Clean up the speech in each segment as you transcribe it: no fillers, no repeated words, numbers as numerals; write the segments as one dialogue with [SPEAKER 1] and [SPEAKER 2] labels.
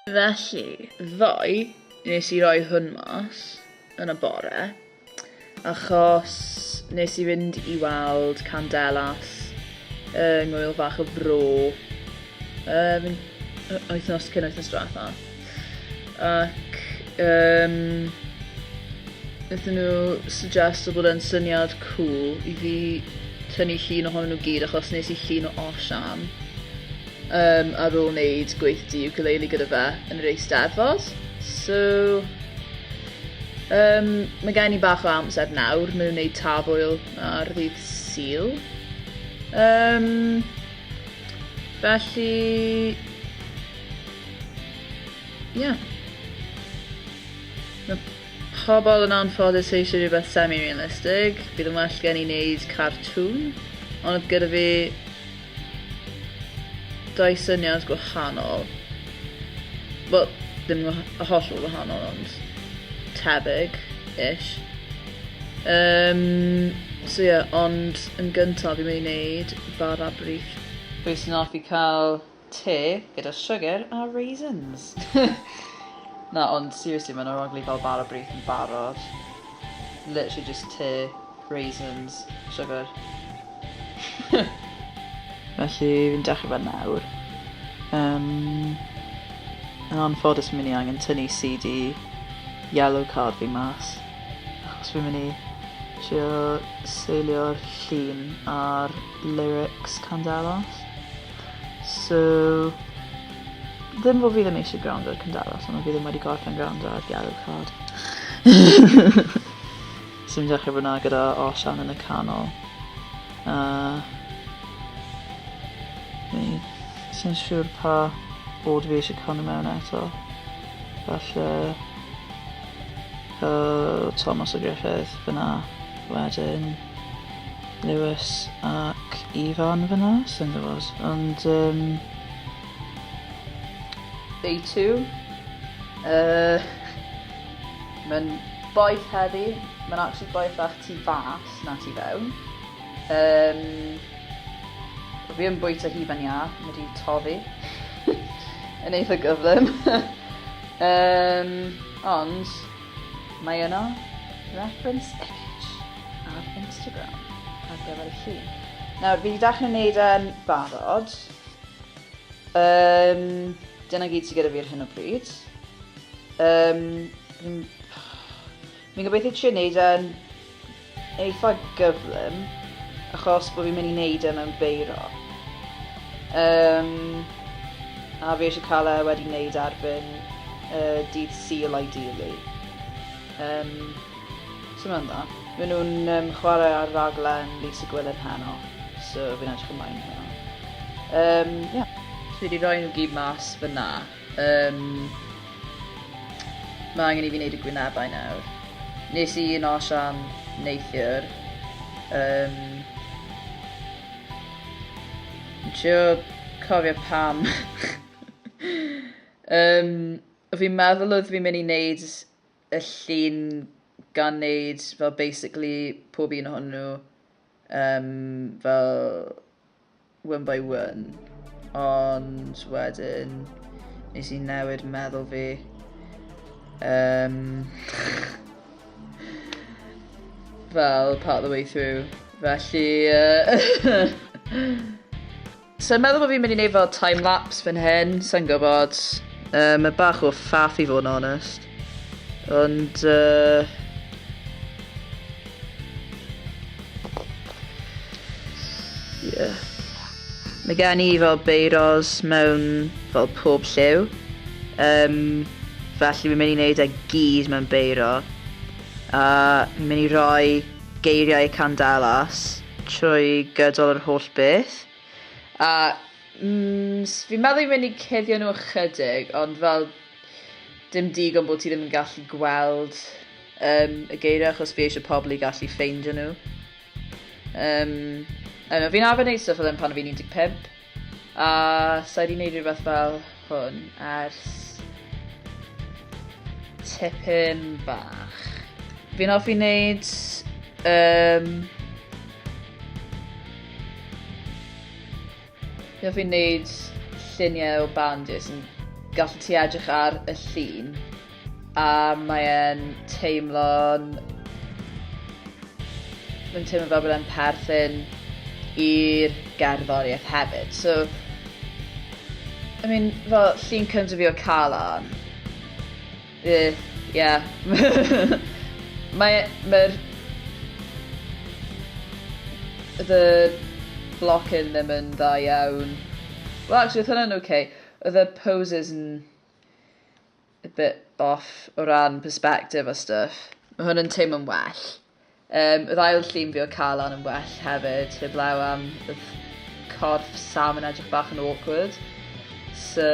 [SPEAKER 1] Felly, ddoe, nes i roi hwn mas yn y bore, achos nes i fynd i weld Candelas yng Ngŵyl Fach y Fro um, wythnos cyn wythnos diwetha. Ac um, wnaethon nhw suggesto bod e'n syniad cool i fi tynnu llun ohonyn nhw gyd achos nes i llun o Osian um, ar ôl wneud gweithdy ukulele gyda fe yn yr Eisteddfod. So, um, mae gen i bach o amser nawr, maen nhw'n wneud tafwyl ar ddydd Sul. Um, felly, ie. Yeah. Mae pobl yn anffodus eisiau rhywbeth semi-realistig. Bydd yn well gen i wneud cartŵn, ond oedd gyda fi Dau syniad gwahanol. Wel, ddim yn hollol wahanol, ond tebyg, ish. Um, so ie, yeah, ond yn gyntaf fi'n mynd i wneud bara brith. Pwy sy'n hoffi cael te gyda sugar a raisins? Na, ond seriously, mae'n arogli fel bara brith yn barod. Literally just te, raisins, sugar. Felly fi'n dechrau fe nawr. Um, yn anffodus fi'n mynd i angen tynnu CD yellow card fi mas. Achos fi'n mynd i trio seilio'r llun ar lyrics Candelas. So, ddim bod fi ddim eisiau gwrando ar Candelas, ond fi ddim wedi gorffen gwrando ar Yellow Card. So fi'n dechrau fyna gyda Osian yn y canol. A... Mi... Sy'n siŵr pa bod fi eisiau cael nhw mewn eto. Falle... Thomas a Griffith fyna. Wedyn... Lewis ac Ifan fyna, sy'n gwybod. Ond... Um, Day 2. Mae'n boeth heddi. Mae'n actually boethach tu fas na tu fewn. Um, fi yn bwyta hufen iâ, mae wedi toddi yn eitha gyflym. um, ond mae yna reference image ar Instagram ar gyfer y llun. Nawr, fi wedi dechrau wneud e'n barod. Um, dyna gyd sydd gyda fi ar hyn o bryd. Um, fi'n fi gobeithio trio wneud e'n eitha gyflym, achos bod fi'n mynd i wneud e mewn beiro. Um, a fi eisiau cael e wedi wneud erbyn uh, dydd Sul ideally. Um, so mae'n dda. Maen nhw'n um, chwarae ar raglen Lisa Gwilym heno, so fi'n edrych ymlaen i hwnna. Um, yeah. So fi wedi rhoi nhw gyd mas fyna. Um, mae angen i fi wneud y gwynebau nawr. Nes i un Osian neithiwr. Um, trio cofio pam. um, fi'n meddwl oedd fi'n mynd i wneud y llun gan wneud fel basically pob un ohonyn nhw um, fel one by one. Ond wedyn nes i newid meddwl fi. Um, fel part of the way through. Felly... Uh, So i'n meddwl bod fi'n mynd i wneud fel time-lapse fan hyn, sa'n gwybod. Um, mae bach o faff i fod yn onest. Ond... Uh, yeah. Mae gen i fel beiros mewn fel pob lliw. Um, felly fi'n mynd i wneud e gyd mewn beiro. A fi'n mynd i roi geiriau Candelas trwy gydol yr holl beth. A mm, fi'n meddwl fi'n mynd i cuddio nhw ychydig, ond fel dim digon bod ti ddim yn gallu gweld um, y geiriau achos fi eisiau pobl i gallu ffeindio nhw. Um, I know, fi'n arfer wneud stuff fel hyn pan fi'n 15, a sa i wedi wneud rhywbeth fel hwn ers tipyn bach. Fi'n hoffi wneud... Um, fi'n hoffi wneud lluniau o bandiau sy'n Gallu ti edrych ar y llun a mae e'n teimlo'n... Mae'n teimlo fel bod e'n perthyn i'r gerddoriaeth hefyd. So, I mean, fel llun cyntaf fi o Calan, yeah. Mae'r the blocking ddim yn dda iawn. Well, actually, oedd hwnna'n okay. Oedd y poses yn a bit off o ran perspective a stuff. Mae hwn yn teimlo'n well. Oedd ail llun fi o Calan yn well hefyd, heblaw am oedd corff Sam yn edrych bach yn awkward. So,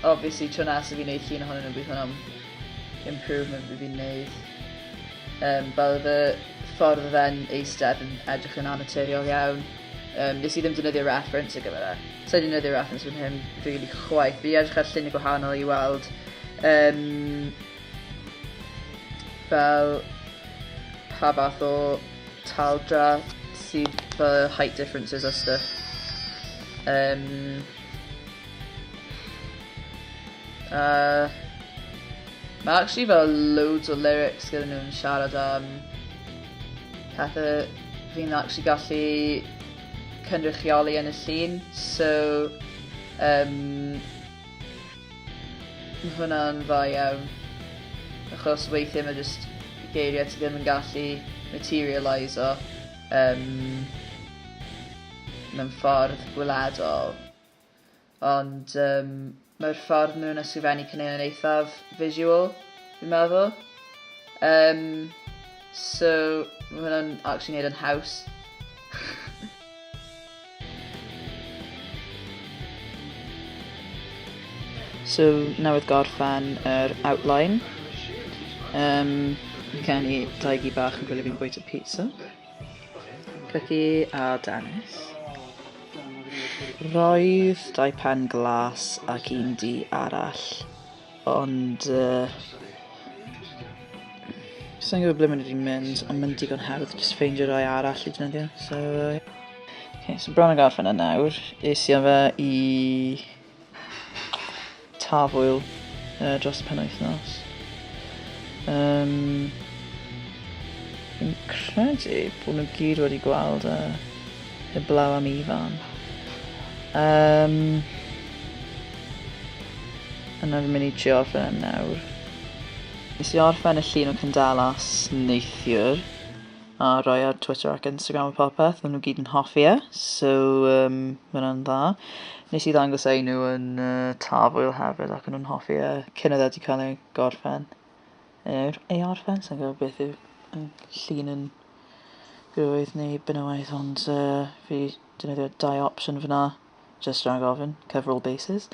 [SPEAKER 1] obviously, tro nesaf fi'n neud llun ohonyn nhw, bydd hwnna'n improvement fi fi'n neud. Fel oedd y ffordd oedd e'n eistedd yn edrych yn annaturiol iawn. Nes i ddim defnyddio reference ar gyfer e. Sa i defnyddio reference fan hyn really chwaith. Fi edrych ar lluniau gwahanol i weld fel pa fath o taldra sydd fel height differences a stuff. Mae actually fel loads o lyrics gyda nhw'n siarad am pethau fi'n actually gallu cynrychioli yn y llun. So, mae hwnna'n dda iawn. Achos weithiau mae just geiriau ti ddim yn gallu materialise-o mewn ffordd gweledol. Ond mae'r ffordd maen nhw'n ysgrifennu caneuon yn eithaf visual, fi'n meddwl. So, mae hwnna'n actually neud yn haws. So, newydd gorffen yr outline. Fi gen i dau gi bach yn gwylio fi'n bwyta pizza. Cookie a Dennis. Roedd dau pen glas ac un du arall, ond sa i'n gwybod ble maen nhw wedi mynd, ond mae'n digon hawdd jyst ffeindio rai arall i defnyddio. So, okay, so bron yn gorffen yn nawr. Es i â fe i Tafwyl dros y penwythnos. Fi'n credu bod nhw gyd wedi gweld e, heblaw am Ifan. Yna fi'n mynd i trio orffen e nawr. Nes i orffen y llun o Candelas neithiwr a roi ar Twitter ac Instagram a popeth, maen nhw gyd yn hoffi e, so ma' hwnna'n dda. Nes i ddangos e i nhw yn Tafwyl hefyd ac o'n nhw'n hoffi e cyn oedd e wedi cael ei gorffen. Ei orffen? Sa i'n gwybod beth yw llun yn gwrywaidd neu benywaidd, ond fi defnyddio dau opsiwn fan'na, jyst rhag ofyn, cover all bases.